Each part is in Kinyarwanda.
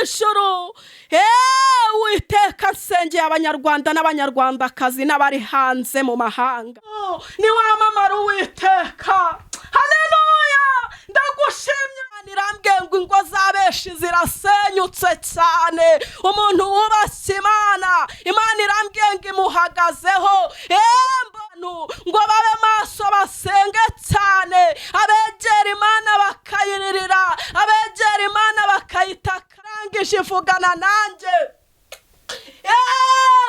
ijuru, Uwiteka, nsengeye Abanyarwanda n'Abanyarwandakazi n'abari hanze mu mahanga. Niwamamara Uwiteka, haleluya, ndagushimye. Irambwiye ngo ingo z'abenshi zirasenyutse cyane. Umuntu wubashye Imana, Imana irambwiye ngo imuhagazeho. Mbonu ngo babe maso, basenge cyane, abegera Imana bakayiririra, abegera Imana bakayitaka. Arangije ivugana nanjye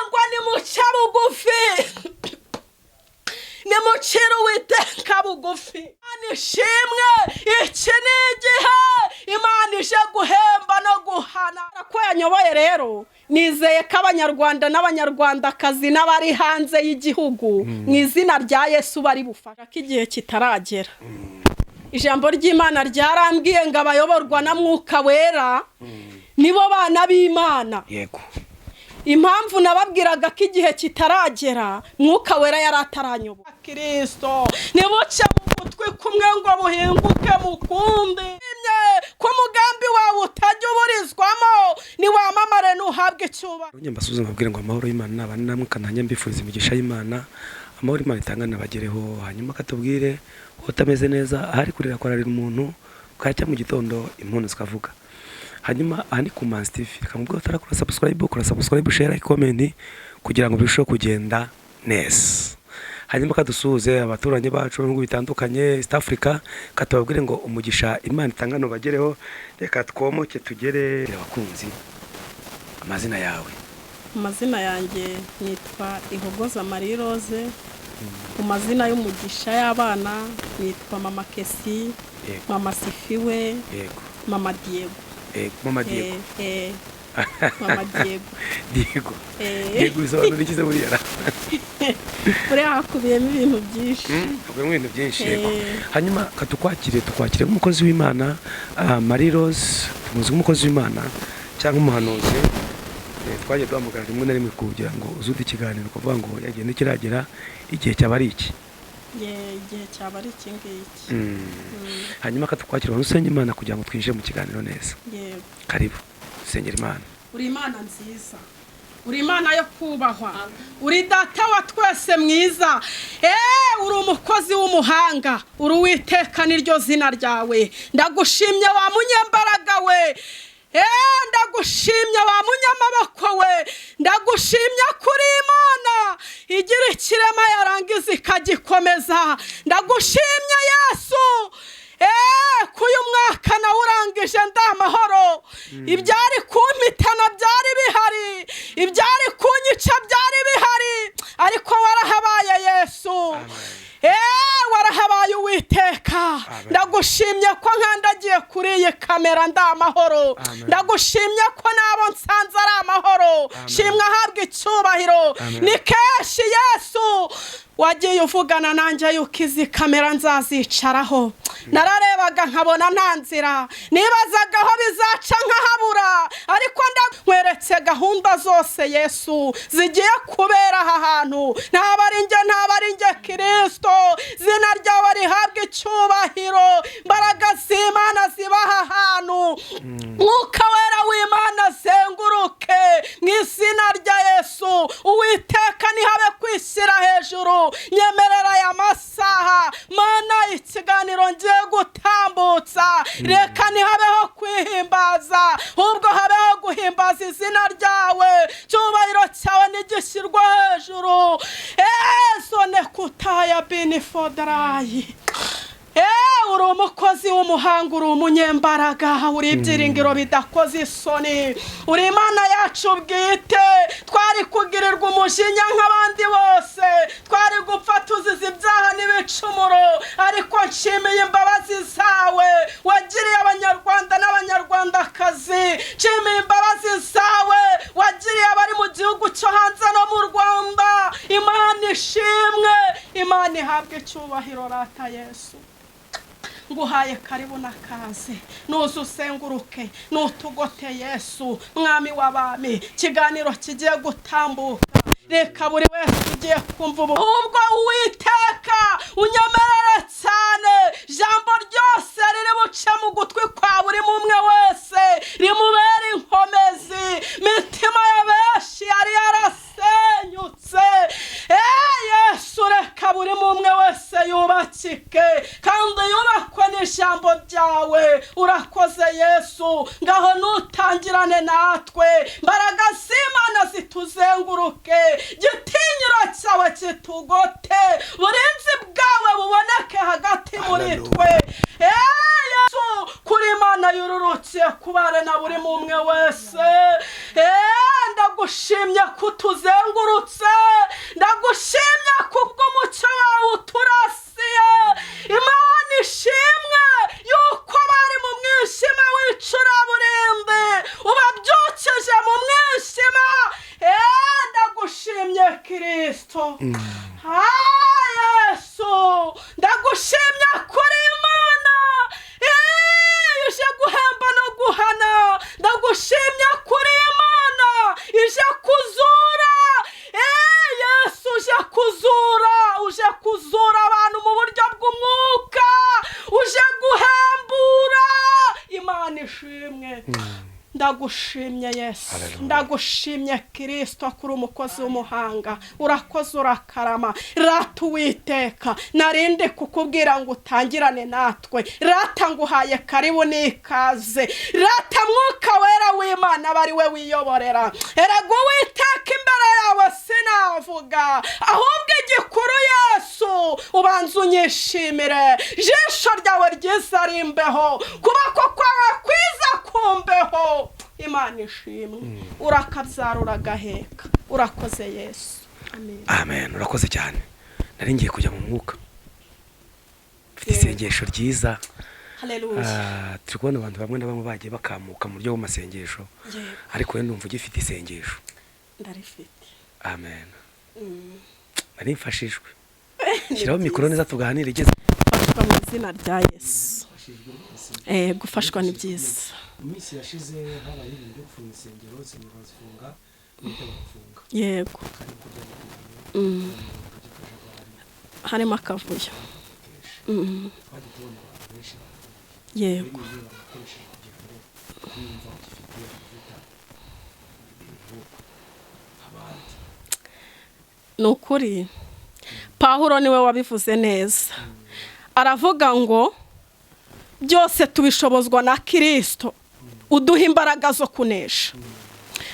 ngo nimuce bugufi, nimucire Uwiteka bugufi. Imana ishimwe. Iki ni igihe Imana ije guhemba no guhana ko yanyoboye. Rero nizeye ko Abanyarwanda n'Abanyarwandakazi n'abari hanze y'igihugu, mu izina rya Yesu, bari bufasha ko igihe kitaragera. Ijambo ry'Imana ryarambwiye ngo abayoborwa na Mwuka Wera nibo bana b'Imana. Impamvu nababwiraga ko igihe kitaragera, Mwuka Wera yari ataranyobora. Kirisito, ntibuce mu gutwi kumwe ngo buhinguke mu kundi, ko umugambi wawe utajya uburizwamo. Niwamamare, ntuhabwe icyubahiro. Njye mbasubize, mbabwire ngo amahoro y'Imana nabane namwe, kananya mbifuriza imigisha y'Imana, amahoro Imana itanga nabagereho. Hanyuma katubwire utameze neza ahari kurira kwararira umuntu, bwacya mu gitondo impundu zikavuga. Hanyuma aha ni ku Manzi TV. Reka mubwire utarakora subscribe, kora subscribe, share, like, comment kugira ngo birusheho kugenda neza. Hanyuma kadusuhuze abaturanyi bacu mu bihugu bitandukanye, East Africa, katubabwire ngo umugisha Imana itanga nubagereho. Reka twomoke tugere abakunzi. Amazina yawe? Amazina yanjye nitwa Ihogoza Marie Rose. Mu mazina y'umugisha y'abana nitwa Mama Kesi, Mama Sifiwe, Mama Diego. Mama Diego. Mama Diego. Diego. Eh. Diego bisobanura iki se buriya ra? Buriya hakubiyemo ibintu byinshi. Hakubiyemo ibintu byinshi, yego. Eh. Hanyuma katukwakire, tukwakire nk'umukozi w'Imana, Marie Rose, tumuzi nk'umukozi w'Imana cyangwa umuhanuzi. Twagiye duhamagara rimwe na rimwe kugira ngo uzude ikiganiro, kuvuga ngo yagenda kiragera, igihe cyaba ari iki. Igihe cyaba ari iki ngiki. Hanyuma katukwakira abantu, usenge Imana kugira ngo twinjire mu kiganiro neza. Yego. Karibu, usengera Imana. Uri Imana nziza, uri Imana yo kubahwa, uri Data wa twese mwiza. Uri umukozi w'umuhanga, uri Uwiteka, niryo zina ryawe. Ndagushimye wa munyembaraga we. Ndagushimye wa munyamaboko we. Ndagushimye kuri Imana igira ikirema yarangiza ikagikomeza. Ndagushimye Yesu ko uyu mwaka nawe urangije ndi amahoro. Ibyari kumpitana byari bihari, ibyari kunyica byari bihari, ariko warahabaye Yesu. Warahabaye Uwiteka. Ndagushimye ko nkandagiye kuri iyi kamera ndi amahoro. Amen. Ndagushimye ko n'abo nsanze ari amahoro. Shimwa, ahabwa icyubahiro. Amen. Ni kenshi Yesu wagiye uvugana nanjye yuko izi kamera nzazicaraho. Nararebaga nkabona nta nzira, nibazaga aho bizaca nkahabura, ariko ndakweretse gahunda zose Yesu zigiye kubera aha hantu. Ntabwo ari njye, ntabwo ari njye. Kirisito, zina ryawe rihabwa icyubahiro. Imbaraga z'Imana ziba aha hantu. Mwuka Wera w'Imana azenguruke mu izina rya Yesu. Uwiteka, ntihabe kwishyira hejuru. Nyemerera aya masaha, Mana, ikiganiro ngiye gutambutsa, reka ntihabeho kwihimbaza, ahubwo habeho guhimbaza izina ryawe. Cyubahiro cyawe ntigishyirwa hejuru. Ezone kutaya binifodarayi. Uri umukozi w'umuhanga, uri umunyembaraga, uri ibyiringiro bidakoze isoni, uri Imana yacu bwite. Twari kugirirwa umujinya nk'abandi bose, twari gupfa tuzize ibyaha n'ibicumuro, ariko nshimiye imbabazi zawe wagiriye Abanyarwanda n'Abanyarwandakazi. Nshimiye imbabazi zawe wagiriye abari mu gihugu cyo hanze no mu Rwanda. Imana ishimwe, Imana ihabwe icyubahiro. Rata Yesu, nguhaye karibu na kaze. Nuze usenguruke, nutugote Yesu Mwami w'abami. Ikiganiro kigiye gutambuka, reka buri wese ugiye kumva ubu, ahubwo Uwiteka unyemerere cyane, ijambo ryose riri buce mu gutwi kwa buri umwe wese rimubere inkomezi. Yesu, ngaho nutangirane natwe, mbaraga z'Imana zituzenguruke, gitinyiro cyawe kitugote, burinzi bwawe buboneke hagati muri Hallelujah. twe. Yesu, kuri Imana yururutse kubana na buri mumwe wese. Ndagushimye kutuzengurutse, ndagushimye kubw'umucyo wawe uturasiye. Imana ishimwe yuko bari mu mwijima w'icuraburindi ubabyukije mu mwijima. Ndagushimye Kirisito. Yesu, ndagushimye kuri Imana ije guhemba no guhana. Ndagushimye kuri Imana ije kuzura. Yesu, uje kuzura, uje kuzura abantu mu buryo bw'umwuka, uje guhembura. Imana ishimwe. Ndagushimye Yesu. Hallelujah. Ndagushimye Kirisito kuri umukozi w'umuhanga, urakoze, urakarama. Rata Uwiteka, narinde kukubwira ngo utangirane natwe. Rata nguhaye karibu n'ikaze. Rata Mwuka Wera w'Imana aba ari we wiyoborera. Erega Uwiteka, imbere yawe sinavuga, ahubwo igikuru Yesu ubanza unyishimire, jisho ryawe ryiza rimbeho, kuboko kwawe kwiza kumbeho. Imana ishimwe, urakabyara uragaheka, urakoze Yesu, amen. Amen, urakoze cyane. Nari ngiye kujya mu mwuka, mfite isengesho ryiza. Haleluya. Turi kubona abantu bamwe na bamwe bagiye bakamuka mu buryo bw'amasengesho, ariko we ndumva ugifite isengesho. Ndarifite. Amen, nari mfashijwe. Shyiraho mikoro neza tuganire igeze. Gufashwa mu izina rya Yesu. Gufashwa ni byiza. Mu minsi yashize habaye ibintu byo gufunga insengero, insengero barazifunga, n'ibyo barafunga, kandi uko byari bikwiye by'akajagari, Harimo akavuyo. kenshi twagiye tubona abantu benshi bafunguye. Biriya bagakoresheje kugira ngo nimba ugifite amavuta nk'uko abandi. Ni ukuri, Pahuro niwe wabivuze neza, aravuga ngo byose tubishobozwa na Kirisito uduha imbaraga zo kunesha.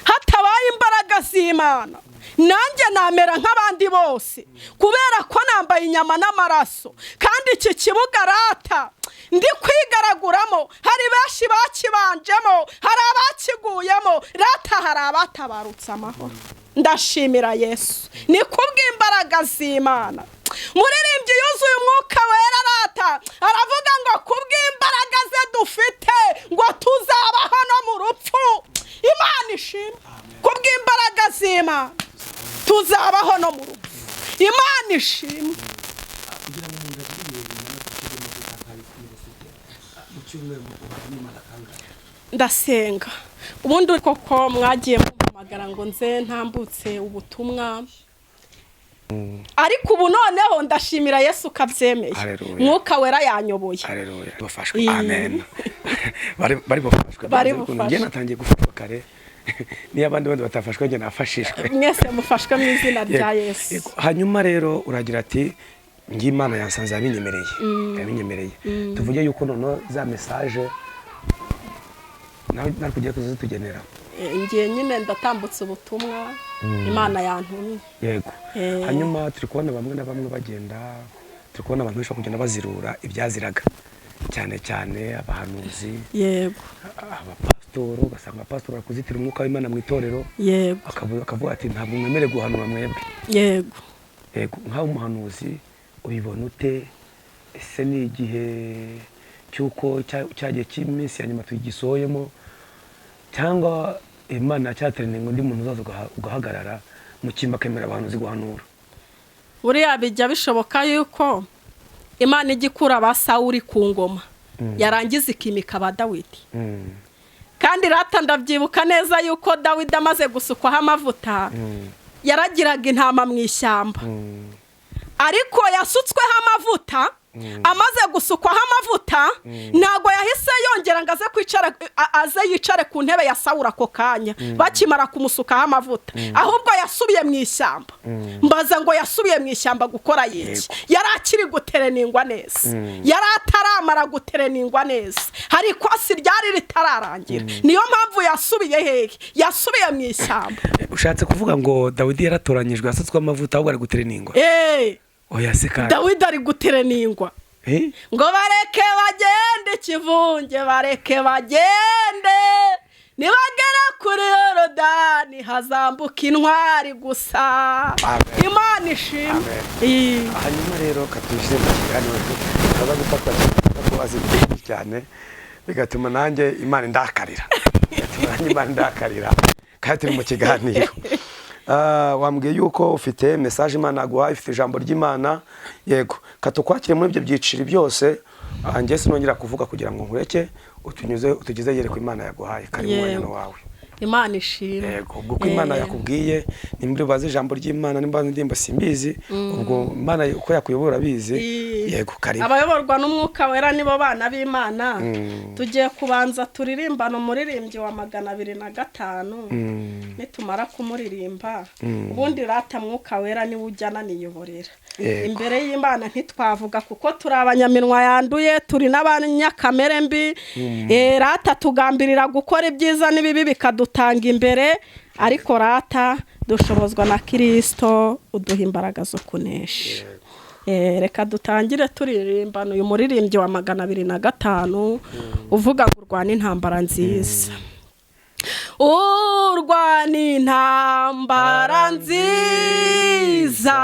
Hatabaye imbaraga z'Imana, nanjye namera nk'abandi bose, kubera ko nambaye inyama n'amaraso. Kandi iki kibuga rata ndi kwigaraguramo, hari benshi bakibanjemo, hari abakiguyemo rata, hari abatabarutse amahoro. Ndashimira Yesu, ni kubw'imbaraga z'Imana. Muririmbyi yuzuye Umwuka Wera rata aravuga ngo kubw'imbaraga ze dufite ngo tuzabaho no mu rupfu. Imana ishimwe, kubw'imbaraga z'Imana tuzabaho no mu rupfu. Imana ishimwe. Kugira ngo umuntu agire ibihe bingana gutyo by'amavuta nk'ayo niba ufite, mu cyumweru ubana n'Imana kangahe? Ndasenga ubundi koko mwagiye mumpamagara ngo nze ntambutse ubutumwa, ariko ubu noneho ndashimira Yesu ukabyemeye. Haleluya. Mwuka Wera yanyoboye. Haleluya, bafashwe. Amen, bari bufashwe. Bari Ukuntu bufashwe. Njye natangiye gufashwa kare, niyo abandi bandi batafashwe, njye nafashijwe. Mwese mufashwe mu izina rya Yego, Yesu. yego. Hanyuma rero uragira ati njye Imana yansanze yabinyemereye, yabinyemereye. Tuvuge yuko noneho za message nawe nari kugiye kuzitugenera. Ngiye nyine ndatambutse ubutumwa Imana yantumye. Yego. Hanyuma turi kubona bamwe na bamwe bagenda, turi kubona abantu benshi kugenda bazirura ibyaziraga, cyane cyane abahanuzi, abapasitoro, ugasanga abapasitori bari kuzitira umwuka w'Imana mu itorero, akavuga ati ntabwo mwemerewe guhanura mwebwe. Yego, nk'aho umuhanuzi ubibona ute? Ese ni igihe cy'uko cyagiye cy'iminsi ya nyuma tugisohoyemo, cyangwa Imana cyateraniye ngo undi muntu uzaza ugahagarara mu cyimba akemera abahanuzi guhanura? Buriya bijya bishoboka yuko Imana ijya ikura ba Sawuri ku ngoma, yarangiza ikimika ba Dawidi. Kandi rata ndabyibuka neza yuko Dawidi amaze gusukwaho amavuta yaragiraga intama mu ishyamba, ariko yasutsweho amavuta. Amaze gusukwaho amavuta, ntabwo yahise yongera ngo aze kwicara, aze yicare ku ntebe ya Sawura ako kanya bakimara kumusukaho amavuta, ahubwo yasubiye mu ishyamba. Mbaza ngo yasubiye mu ishyamba gukora iki? Yari akiri gutereningwa neza, yari ataramara gutereningwa neza, hari ikosi ryari ritararangira. Niyo mpamvu yasubiye hehe? Yasubiye mu ishyamba. Ushatse kuvuga ngo Dawidi yaratoranyijwe, yasutswe amavuta, ahubwo ari gutereningwa? Oya se kandi. Dawidi ari gutereningwa. Ngo bareke bagende ikivunge, bareke bagende, nibagera kuri Yorodani hazambuka intwari gusa. Amen. Imana ishimwe. Amen. Hanyuma rero katwishyire mu kiganiro, kaza gufatwa ko azi byinshi cyane, bigatuma nanjye Imana indakarira, bigatuma nanjye Imana indakarira kandi turi mu kiganiro. Wambwiye yuko ufite message Imana yaguhaye, ufite ijambo ry'Imana. Yego, katukwakire muri ibyo byiciro byose. Njye sinongera kuvuga kugira ngo nkureke utunyuze, utugeze yereko Imana yaguhaye. Kari mu mwanya Yego. wawe. Imana ishimwe. Yego, ubwo uko Imana yakubwiye, nimba ubaze ijambo ry'Imana, nimba ubaze indirimbo, simbizi, ubwo Imana uko yakuyobora urabizi. Yego, karibu. Abayoborwa n'Umwuka Wera nibo bana b'Imana. Tugiye kubanza turirimbana umuririmbyi wa 205. Nitumara kumuririmba, ubundi rata Mwuka Wera niwe ujya ananiyoborera. Imbere y'Imana ntitwavuga kuko turi abanyaminwa yanduye, turi n'abanyakamere mbi. Rata tugambirira gukora ibyiza n'ibibi bikadutanga imbere, ariko rata dushobozwa na Kirisito uduha imbaraga zo kunesha. Reka dutangire turirimbana uyu muririmbyi wa 205 uvuga ngo urwane intambara nziza. Urwana intambara nziza,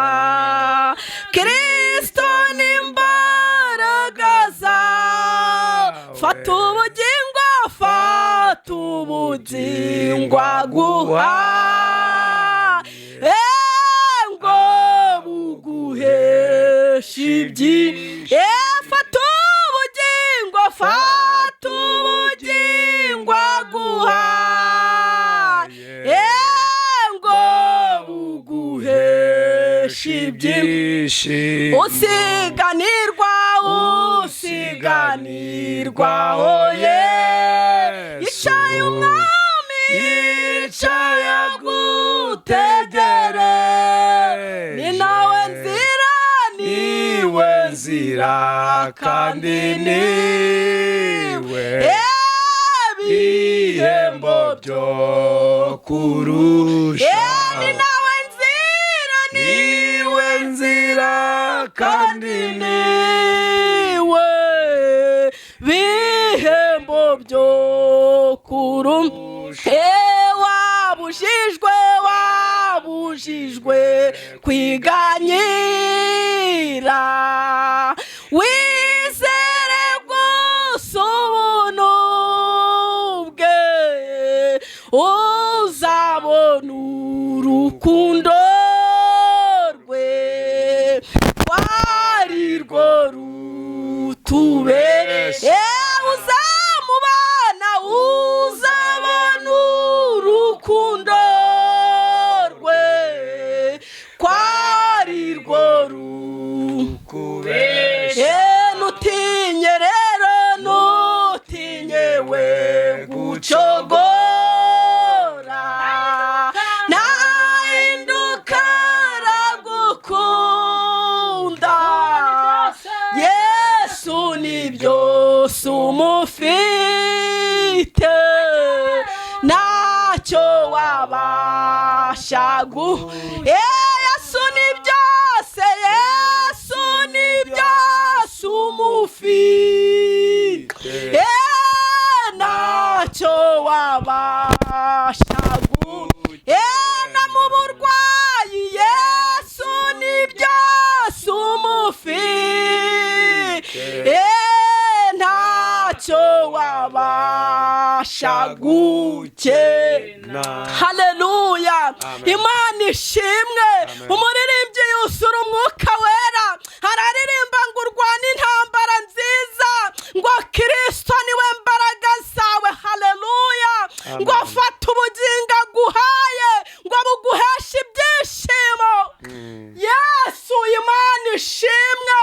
Kirisito ni imbaraga zawe. Fata ubugingo, fata ubugingo aguha, ngo buguheshe ibyi. Fata ubugingo, fata ubugingo aguha, ngo buguheshe ibyi. Usiganirwa, usiganirwa, oye, yicaye umwami, yicaye agutegere. Ni nawe nzira, Niwe nzira kandi niwe bihembo byo kurusha. Ni nawe nzira, Niwe nzira kandi niwe bihembo byo kurusha. Wabujijwe, wabujijwe kwiganyira, wizere gusa ubuntu bwe, uzabona urukundo rwe rwari rwo rutubere. Uzamubana, uzabona urukundo rwe kwari rwo kubesha. Ntutinye rero, ntutinye we gucogora, nahinduka aragukunda. Yesu ni byose umufite, ntacyo wabasha gu. Yesu ni byose, Yesu ni byose umufite, ntacyo wabasha gu. Na mu burwayi Yesu ni byose umufite, ntacyo wabasha gukena. Haleluya, Imana ishimwe. Umuririmbyi yusura Umwuka Wera, araririmba ngo urwane intambara nziza, ngo Kirisito niwe mbaraga zawe. Haleluya. Ngo fata ubugingo aguhaye, ngo buguheshe ibyishimo. Yesu, Imana ishimwe.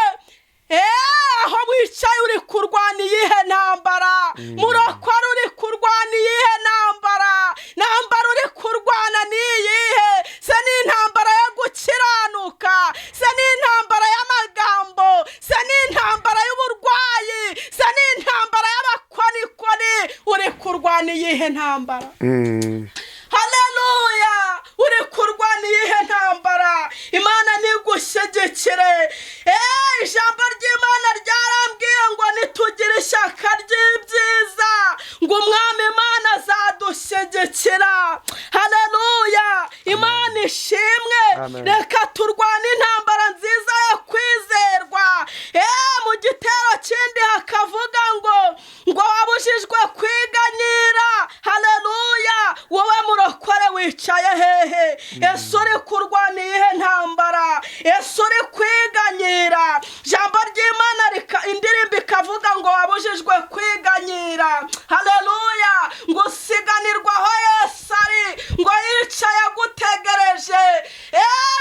Kurwana iyihe ntambara? Mm. Haleluya! Uri kurwana iyihe ntambara? Imana ntigushyigikire. Ijambo ry'Imana ryarambwiye ngo nitugire ishyaka ry'ibyiza, ngo Umwami Imana azadushyigikira. Haleluya! Imana ishimwe. Amen. Reka turwane intambara nziza yo kwizerwa. Mu gitero kindi hakavuga ngo wabujijwe kwiganyira. Haleluya! Wowe murokore wicaye hehe? Ese uri kurwana iyihe ntambara? Ese uri kwiganyira? Ijambo ry'Imana indirimbo ikavuga ngo wabujijwe kwiganyira. Haleluya! Ngo usiganirwa aho Yesu ari, ngo yicaye agutegereje.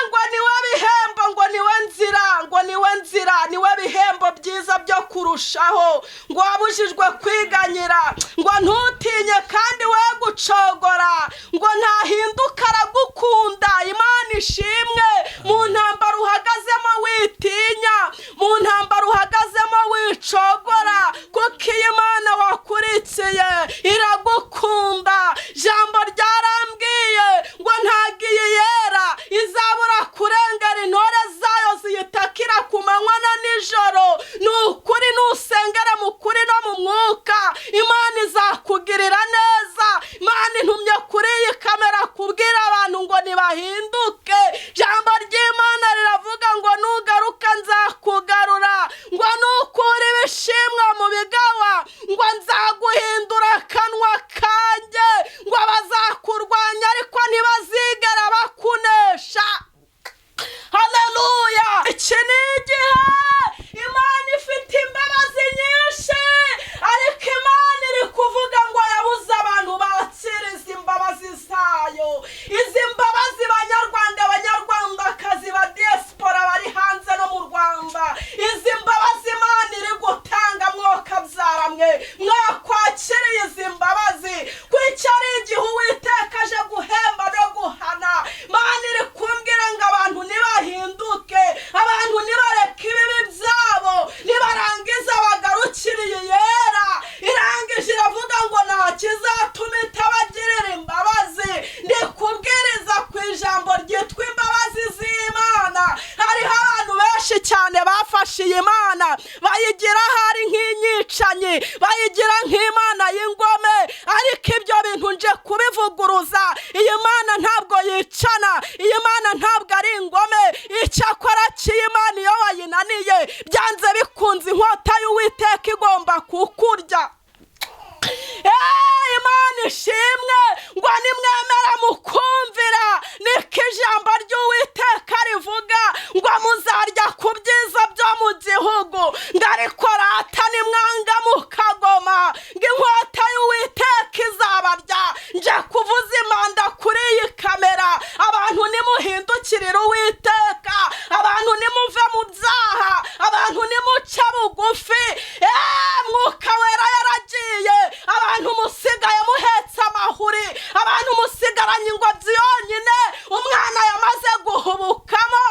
Ngo niwe bihembo, ngo niwe nzira, ngo niwe nzira, niwe bihembo byiza byo kurushaho. Ngo wabujijwe kwiganyira, ngo ntutinye kandi we gucogora, ngo ntahinduka, aragukunda. Imana ishimwe. Mu ntambara uhagazemo witinya, mu ntambara uhagazemo wicogora, kuko iyi Mana wakurikiye iragukunda. Ijambo ryarambwiye ngo ntabwo iyi yera izabura kurengera intore zayo ziyitakira ku manywa na nijoro. Ni ukuri, nusengera mu kuri no mu mwuka, Imana izakugirira neza. Imana intumye kuri iyi kamera kubwira abantu ngo nibahinduke. Ijambo ry'Imana riravuga ngo nugaruka nzakugarura, ngo nukura ibishimwa mu bigawa, ngo nzaguhindura akanwa kanjye, ngo bazakurwanya ariko ntibazigera bakunesha. Haleluya! Iki ni igihe Imana ifite imbabazi nyinshi, ariko Imana iri kuvuga ngo yabuze abantu bakira izi mbabazi zayo. Izi mbabazi, Banyarwanda, Banyarwandakazi ba diaspora bari hanze no mu Rwanda, izi mbabazi Imana iri gutanga, mwokabyaramwe mwakwakiriye izi mbabazi? Kuko ari igihe Uwiteka aje guhemba no guhana. Imana iri kumbwira ngo abantu nibahinduke, abantu nibareke ibibi byabo, nibarangiza bagarukire iyi yera. Irangije iravuga ngo nta kizatuma itabagirira imbabazi. Ndi kubwiriza ku ijambo ryitwa imbabazi z'Imana. Hariho abantu benshi cyane bafashe iyi Mana bayigira ahari nk'inyicanyi, bayigira nk'Imana y'ingome, ariko ibyo bintu nje kubivuguruza. Iyi Mana ntabwo yicana, iyi Mana ntabwo ari ingome. Icyakora cy'iyi Mana, iyo wayinaniye, byanze bikunze inkota y'Uwiteka igomba kukurya. Imana ishimwe. Ngo nimwemera mukumvira, niko ijambo ry'Uwiteka rivuga, ngo muzarya ku byiza byo mu gihugu, ngo ariko rata nimwanga mukagoma, ngo inkota y'Uwiteka izabarya. Nje kuvuza impanda kuri iyi kamera: abantu nimuhindukirire Uwiteka, abantu nimuve mu byaha, abantu nimuce bugufi. Mwuka Wera yaragiye, abantu musigaye muhetse amahuri, abantu musigaranye ingobyi yonyine, umwana yamaze guhubukamo.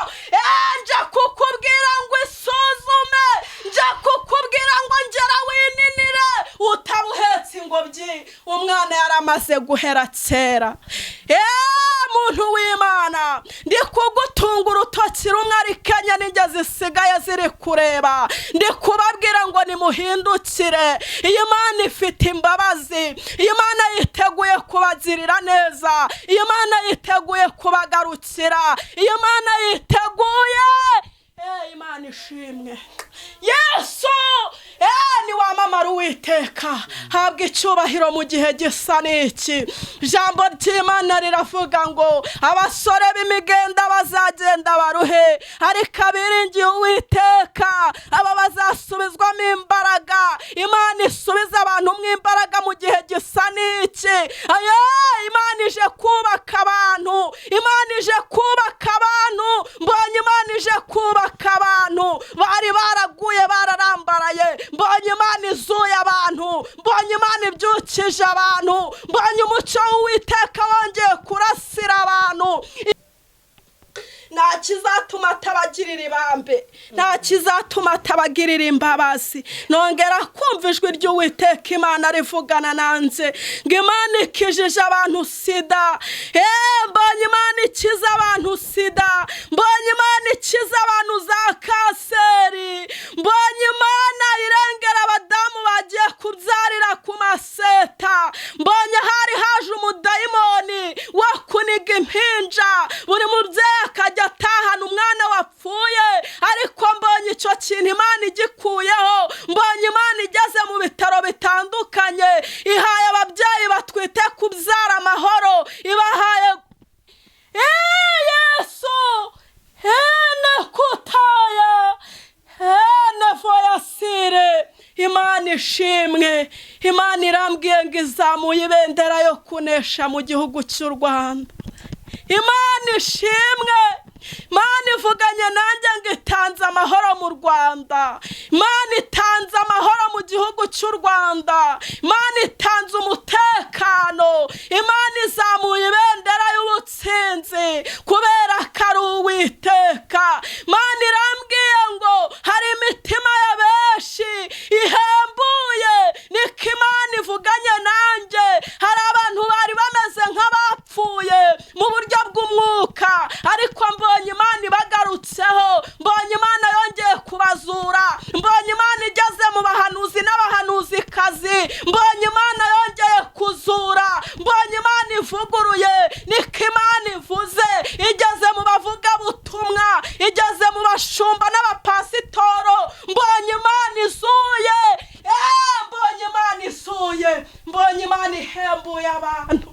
Nje kukubwira ngo isuzume, nje kukubwira ngo ngera wininire, utabuhetse ingobyi, umwana yaramaze guhera kera. Muntu w'Imana, ndi kugutunga urutoki rumwe, ariko enye n'inge zisigaye ziri kureba. Ndi kubabwira ngo nimuhindukire. Iyi Mana ifite imbabazi, iyi Mana yiteguye kubagirira neza, iyi Mana yiteguye kubagarukira, iyi Mana yiteguye. Imana ishimwe. Yesu ni wamamara, Uwiteka habwa icyubahiro mu gihe gisa n'iki. Ijambo ry'Imana riravuga ngo abasore b'imigenda bazagenda baruhe, ariko abiringiye Uwiteka aba bazasubizwamo imbaraga. Imana isubiza abantu mu imbaraga mu gihe gisa n'iki. Imana ije kubaka abantu, Imana ije kubaka abantu. Mbonye Imana ije kubaka abantu bari baraguye, bararambaraye. Mbonye Imana izuye abantu, mbonye Imana ibyukije abantu, mbonye umucyo w'Uwiteka wongeye kurasira abantu. Nta Nta kizatuma atabagirira ibambe, nta kizatuma atabagirira imbabazi. Nongera kumva ijwi ry'Uwiteka Imana rivugana nanjye ngo Imana ikijije abantu sida. Mbonye Imana ikiza abantu sida, mbonye Imana ikiza abantu za kanseri, mbonye Imana irengera abadamu bagiye kubyarira ku maseta, mbonye hari haje umudayimoni wo kuniga impinja, buri mubyeyi akajya atahana umwana wapfuye, ariko mbonye icyo kintu Imana igikuyeho. Mbonye Imana igeze mu bitaro bitandukanye, ihaye ababyeyi batwite kubyara amahoro, ibahaye Yesu ene kutaya ene voyasire. Imana ishimwe. Imana irambwiye ngo izamuye ibendera yo kunesha mu gihugu cy'u Rwanda. Imana ishimwe. Imana ivuganye nanjye ngo itanze amahoro mu Rwanda. Imana itanze amahoro mu gihugu cy'u Rwanda. Imana itanze umutekano. Imana izamuye ibendera y'ubutsinzi kubera ko ari Uwiteka. Imana irambwiye ngo hari imitima ya benshi ihembuye, niko Imana ivuganye nanjye. Hari abantu bari bameze nk'abapfuye mu buryo bw'umwuka, ariko mbonye Imana ibagarutseho, mbonye Imana yongeye kubazura, mbonye Imana igeze mu bahanuzi n'abahanuzikazi, mbonye Imana yongeye kuzura, mbonye Imana ivuguruye, niko Imana ivuze, igeze mu bavugabutumwa, igeze mu bashumba n'abapasitoro, mbonye Imana izuye, mbonye Imana izuye, mbonye Imana ihembuye abantu.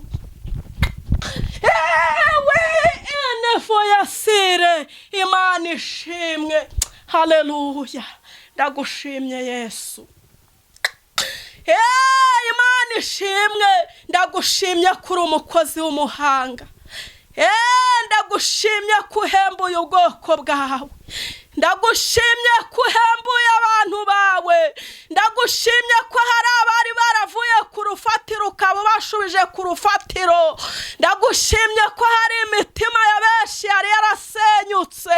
Ewe enefo yasire. Imana ishimwe. Haleluya. Ndagushimye Yesu. Imana ishimwe. Ndagushimye kuri umukozi w'umuhanga. Ndagushimye ko uhembuye ubwoko bwawe. Ndagushimye ko uhembuye abantu bawe. Ndagushimye ko hari abari baravuye ku rufatiro ukaba ubashubije ku rufatiro. Ndagushimye ko hari imitima ya benshi yari yarasenyutse,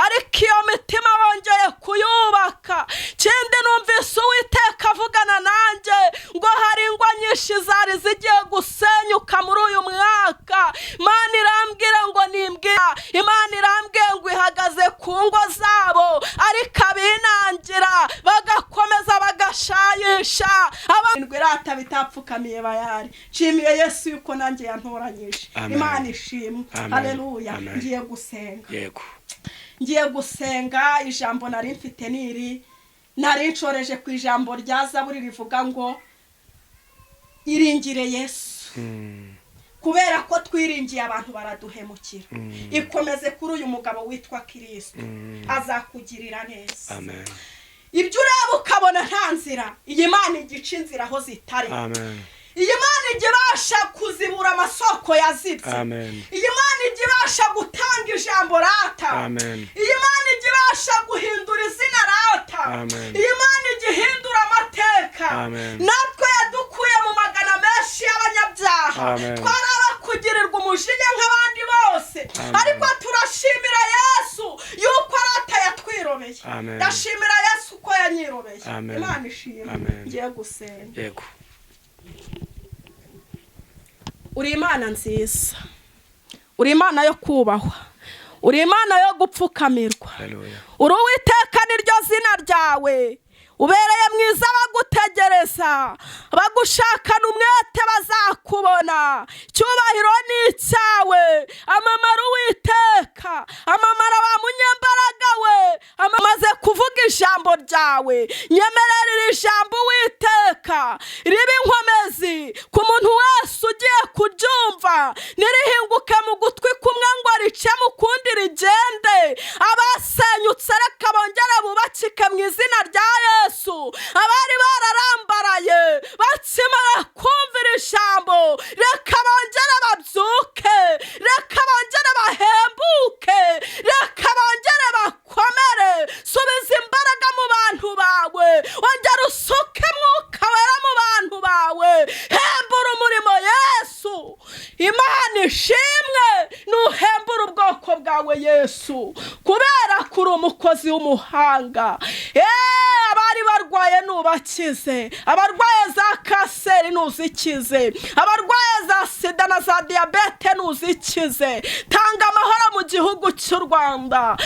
ariko iyo mitima bongeye kuyubaka. Ikindi numvise Uwiteka avugana nanjye ngo hari ingo nyinshi zari zigiye gusenyuka muri uyu mwaka. Imana irambwira ngo nimbwira, Imana irambwiye ngo ihagaze ku ngo zabo, ariko abinangira bagakomeza bagashayisha abandwi rata bitapfukamiye bayari. Nshimiye Yesu yuko nanjye yantoranyije. Imana ishimwe. Haleluya. Ngiye gusenga. Yego. Ngiye gusenga. Ijambo nari mfite niri nari nshoreje ku ijambo rya Zaburi rivuga ngo iringire Yesu. Kubera ko twiringiye abantu baraduhemukira. Ikomeze kuri uyu mugabo witwa Kristo, azakugirira neza. Amen. Ibyo ureba ukabona nta nzira, iyi Mana igica inzira aho zitari. Amen. Iyi Mana ijya ibasha kuzibura amasoko yazibye. Amen. Iyi Mana ijya ibasha gutanga ijambo rata. Amen. Iyi Mana ijya ibasha guhindura izina rata. Amen. Iyi Mana ijya ihindura amateka. Amen. Natwe yadukuye mu magana menshi y'abanyabyaha. Amen. Twari abakugirirwa umujinya nk'abandi bose. Amen. Ariko turashimira Yesu yuko arata yatwirobeye. Amen. Ndashimira Yesu ko yanyirobeye. Amen. Imana ishimwe. Amen. Ngiye gusenga. Yego. Uri Imana nziza, uri Imana yo kubahwa, uri Imana yo gupfukamirwa. Haleluya. Uri Uwiteka niryo zina ryawe. Ubereye mwiza abagutegereza, abagushakana umwete bazakubona. Icyubahiro ni icyawe. Amamara Uwiteka, amamara wa munyembaraga we. Amaze kuvuga ijambo ryawe, nyemerera iri jambo Uwiteka ribe inkomezi ku muntu wese ugiye kuryumva, nirihinguke mu gutwi kumwe ngo rice mu kundi rigende. Abasenyutse reka bongere bubakike mu izina rya Yesu. Abari bararambaraye bakimara kumvira ijambo, reka bongere babyuke, reka bongere bahembuke, reka bongere bakomere. Subiza imbaraga mu bantu bawe, ongera usuke mwuka wera mu bantu bawe. Hembura umurimo Yesu. Imana ishimwe, nuhembure ubwoko bwawe Yesu, kubera ko uri umukozi w'umuhanga. Abari barwaye nubakize, abarwaye za kanseri nuzikize, abarwaye za sida na za diyabete nuzikize. Tanga amahoro mu gihugu cy'u Rwanda.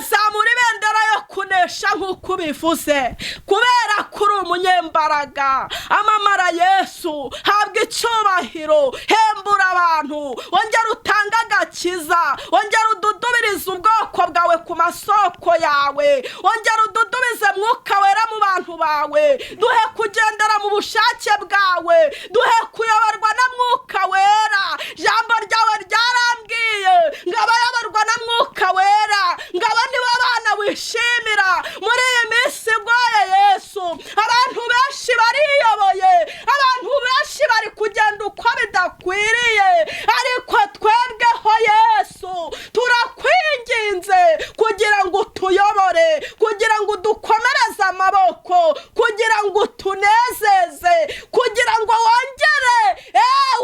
Zamura ibendera yo kunesha nk'uko ubivuze, kubera ko uri umunyembaraga. Amamara Yesu, habwa icyubahiro, hembura abantu, wongere utange agakiza, wongere ududubirize ubwoko bwawe ku masoko yawe, wongere ududubize Mwuka Wera mu bantu bawe. Duhe kugendera mu bushake bwawe, duhe kuyoborwa na Mwuka Wera. Ijambo ryawe ryarambwiye ngo abayoborwa na Mwuka Wera, ngo aba nibo bana wishimira. Muri iyi minsi igoye Yesu, abantu benshi bariyoboye, abantu benshi bari kugenda uko bidakwiriye, ariko twebweho Yesu turakwinginze kugira ngo utuyobore, kugira ngo udukomereze amaboko, kugira ngo utunezeze, kugira ngo wongere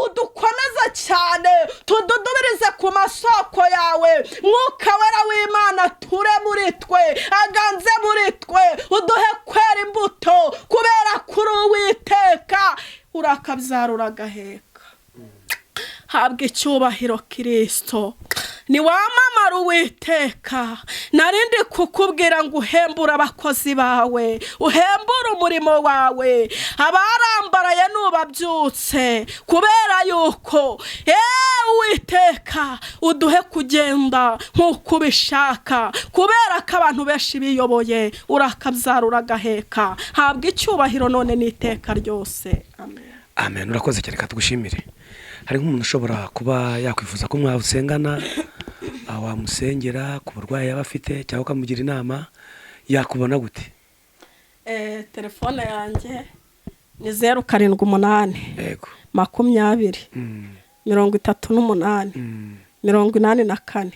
udukomeze cyane, tududubirize ku masoko yawe. Mwuka Wera w'Imana ture muri twe, aganze muri twe, uduhe kwera imbuto, kubera kuri Uwiteka urakabyara uragaheka. Habwa icyubahiro Kirisito, niwamamara Uwiteka. Narindi kukubwira ngo uhembure abakozi bawe, uhembure umurimo wawe, abarambaraye nubabyutse, kubera yuko Uwiteka uduhe kugenda nk'uko ubishaka, kubera ko abantu benshi biyoboye. Urakabyara uragaheka. Habwa icyubahiro none n'iteka ryose, amen. Amen. Urakoze cyane, tugushimire. Hari nk'umuntu ushobora kuba yakwifuza ko mwasengana, wamusengera ku burwayi yaba afite cyangwa ukamugira inama, yakubona gute? Telefone yanjye ni 078 20 38 84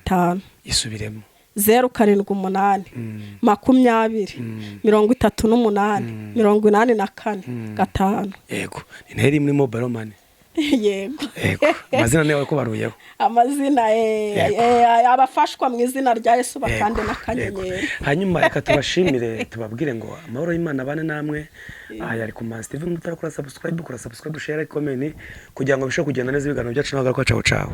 5. Isubiremo. 078 20 38 84 5. Yego, ni nteri imwe mobile money. Yego. Yego, amazina niyo kubaruyeho. Amazina abafashwa mu izina rya Yesu bakande n'akanyenyeri. Hanyuma reka tubashimire, tubabwire ngo amahoro y'Imana abane namwe. Aha yari ku Manzi TV. Mutarakora subscribe, kora subscribe, share, comment, kugira ngo bishobore kugenda neza ibiganiro byacu. N'agaruka. Caho caho.